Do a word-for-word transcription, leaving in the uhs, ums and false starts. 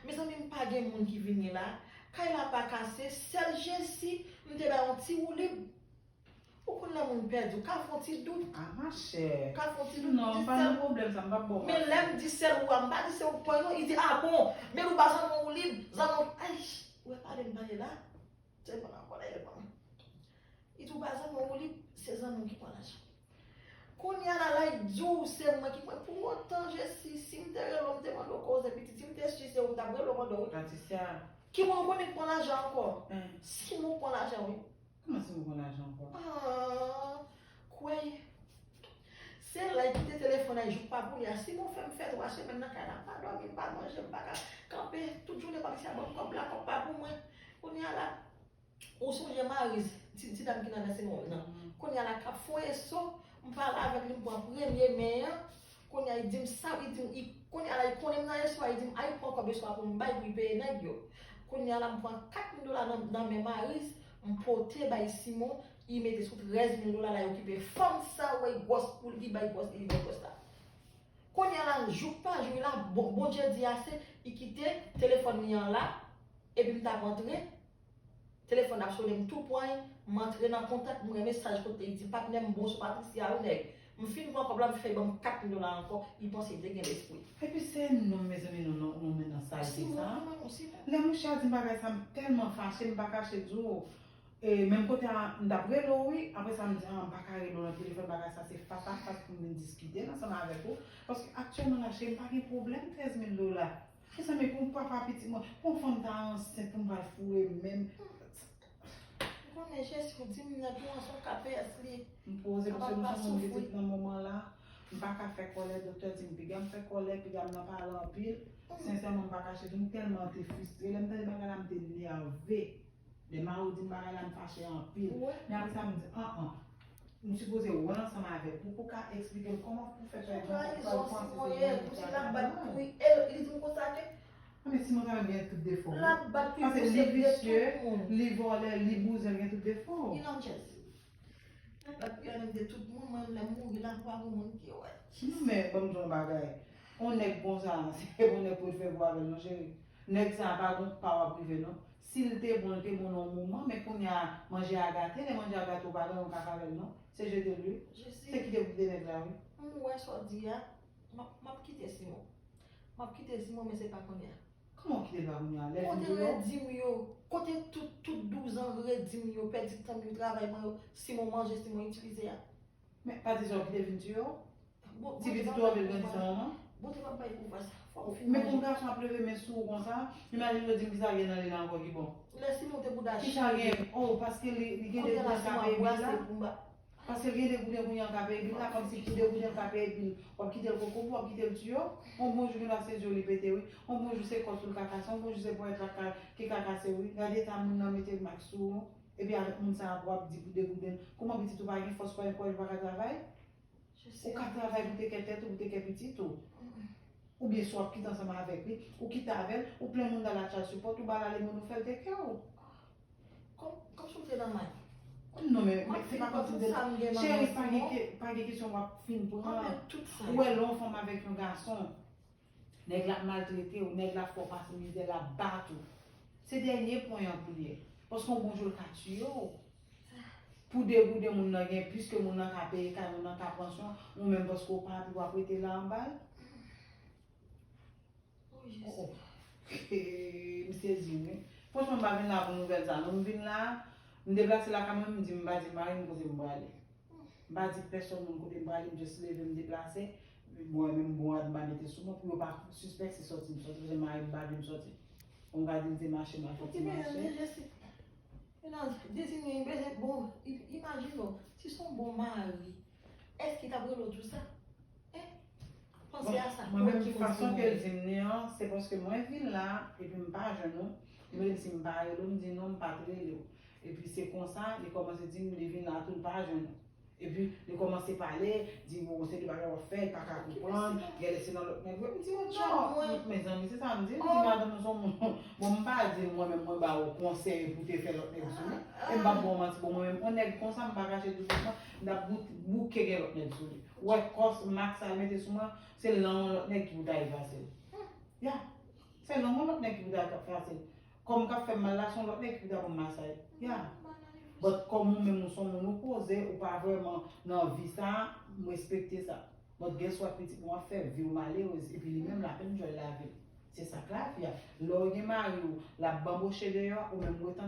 Mezanmi, m pa gen moun ki vini la. Kay la pa kase, sèl Jesi, m te bay yon ti woulib. Ou konn lè moun pèdi, w ka fè yon ti dout. Ah, machè. Ka fè yon ti dout, non, m pa nan pwoblèm sa, m p ap ba w manti. Men lè m di sèl ou a, m pa di se ou k pran non, li di, ah bon, men ou pa zanmi w woulib, zanmi w, ay, ou wè pale m pale la. Tèlman nan kòlè, manman. Li di w pa zanmi w, li, se zanmi w ki pran lajan. Kounye a la, la, li di w se mwen ki pran. Pou otan, Jesi, si m te rele w, m te mande w koze pitit, si m te si se ou, m t ap rele w mande w, wi. Patricia. Ki moun ou konnen ki pran lajan ankò? Simon pran lajan, wi. Kòman Simon pran lajan ankò? Ah, kwè. Se la, li kite telefòn nan, li jouk pa pou li a. Simon fè m fè twa semèn nan kay la, m pa dòmi, m pa manje, m pa ka kanpe. Tout jounen, Patricia ban m kòb la, kòb pa pou mwen. Kounye a la, ou sonje Mariz, ti, ti dam ki nan mèsenè nan. Kounye a la k ap fè yon eso, m pale avèk li, m pran premye men an. Kounye a, li di m sa, li di m, li, kounye a la, li konnen m nan eso a, li di m, ay, pran kòb eso a pou m bay pou li peye nèg yo. Kounye a la, m pran kat mil dola nan, nan men Mariz, m pote bay Simon, li mete sou trèz mil dola la, li okipe fanm sa, wè, gwòs pou li, li bay gwòs li, li bay gwòs la. Kounye a la, jou pa jou la, bon, Bondye di ase, li kite telefòn li an la, epi m t ap antre, telefòn ap sone, m tou pran, m antre nan kontak, m wè mesaj kote li di, patnè m, bonswa Patricia, wi nèg. M fin pran kòb la, m fè ban m kat mil dola ankò, li panse li te gen lespri. Epi se nonm, mezanmi, nou, nou, nou men nan sa l di sa. Lè mouche a di m bagay sa, m tèlman fache, m pa kache di w. E menm kote a, m t ap rele w, wi. Apre sa, m di, ah, m pa ka rele w nan telefòn, bagay sa, se fas a fas pou m vin diskite ansanm avèk ou. Paske aktyèlman la, cheri, m pa gen pwoblèm trèz mil dola. Mezanmi, pou papa pitit mwen, pou yon fanm ta ansent, pou m pral foure men m. Ou konnen Jesi, ou di m nèg ou an se yon K P S li. M poze paske m se yon moun pitit nan moman la. M pa ka fè kòlè, doktè di m piga m fè kòlè, piga m nan pale anpil. Sensèman, m pa kache di w, m tèlman te fristre. Lè m tande bagay la, m te nève. Lè Maro di m bagay la, m fache anpil. Men apre sa, m di, an an. M sipoze wè ansanm avèk ou pou ka eksplike l kòman pou fè fè yon kòl panse se yon moun ki te atann mwen. Li di m konsa ke. Ah, men Simon sa menm gen tout defo wi. L ap bat pi plis de tout moun. Paske li visye, li vòlè, li bouzen, l gen tout defo. Li nan chèz. L ap bat pi annik de tout moun, mwen lè m mouri la, pa gen moun ki wè. Non, men ban m di w yon bagay. On nèg konsa, se pa on nèg pou w fè pou avè l non, cheri. Nèg sa pa gon pa w ap rive non. Si l te bon, l te bon nan yon moman, men kounye a, manje a gate, lè manje a gate, ou pa gen yon ka avè l non. Se jete l wi. Se kite pou kite nèg la wi. M wè sa w di a, m ap, m ap kite Simon. M ap kite Simon, men se pa kounye a. Kòman w kite l pa kounye a? Lè l vin deyò? Kote redim yo? Kote tout, tout douz an redim yo, pèdi tan m yo, travay mwen yo, Simon manje, Simon itilize a? Men pa di sa w kite vin deyò? Ti pitit ou anvi l grandi san manman? Bondye p ap bay pouvwa sa. Fò m fin manje. Men pou yon gason ap leve men sou ou konsa, imajine w di m kisa gen nan li la ankò ki bon. Lè Simon te bouda chire. Kisa gen? Oh, paske li, li gen de gouden k ap peye bil la. Paske l gen de gouden kounye a l ka peye bil la, kòmsi pou de gouden l ka peye bil. W ap kite l kokobe, w ap kite l deyò. On bon jou gen dwa se zye w li pete wi. On bon jou se kòs ou l ka kase, on bon jou se ponyèt la ka, ki ka kase wi. Gade eta moun nan mete mak sou ou. Epi avèk moun sa a pou w ap di pou de gouden. Kòman pitit ou pa gen fòs, pa gen kouraj, ou pa ka travay? Ou ka travay pou te kè tèt ou, pou te kè pitit ou. Oubyen si w ap kite ansanm avèk li, ou kite avè l, ou plen moun nan la child support, ou ba l ale moun ou fè l te kè w. Kòm, kòmsi w te nan may. Non, men, men se pa kòmsi m te nan may. Cheri, pa gen ke-, pa gen kesyon w ap fin pran. Ou wè lè yon fanm avèk yon gason, nèg la ap maltrete w, nèg la ap fè w pase mizè, l ap bat ou. Se dènye pwen an pou l ye. Paske yon bon jou l ka tiye w. Pou de gouden moun nan gen, piske moun nan ka peye kay, moun nan ka pran swen, ou menm paske w pa, w ap rete la anba l. Oh, oh. M sezi wi. Franchman, m pa vin la pou nouvèl sa non. M vin la, m deplase lakay mwen, m di m pa di mari m kote m prale. M pa di pèsonn moun kote m prale, m just leve m deplase. Bon, menm bon rad m pa mete sou mwen pou yo pa sispèk se sòti m sòti, paske mari m pa vle m sòti. Bon, m pa di l te mache, m al fè ti mache. Menan, Dezini, bon, i-, imajine w, si se yon bon mari, èske l t ap rele w di w sa? Hein? Panse a sa. Mwen menm, fason ke l di m li an, se paske mwen vin la, epi m pa jwenn ou. Li mande m si m pa rele w, m di non, m pa t rele w. Epi se konsa, li kòmanse di m li vin la tou, l pa jwenn ou. Epi, li kòmanse pale, di, bon, se de bagay w ap fè, li pa ka konprann, genlè se nan lòt nèg vre. M di, oh, tchò, mezanmi, se sa m di, m di, madanm, ou se yon moun. Bon, m pa di, mwen menm, mwen ba ou konsèy pou te fè lòt nèg sou li. E m p ap ba w manti, bon, mwen menm, yon nèg konsa, m pa kache di w franchman, m t ap bout-, bouke gen lòt nèg sou li. Ou wè kòs mak sa l mete sou mwen, se lan yon lòt nèg ki pou ta efase l. Ya. Se lanmò lòt nèg ki pou ta fè sa. Kòm k ap fè m mal la, se yon lòt nèg ki pou ta ban m masaj. Ya. But kòm ou menm ou se yon moun ou poze, ou pa vrèman nan vi sa, m respekte sa. But guess what, pitit mwen ap fè vi w malerez, epi li menm l ap enjoy lavi l. Se sa k lavi a. Lè w gen mari w, l ap banboche deyò, ou menm ou ret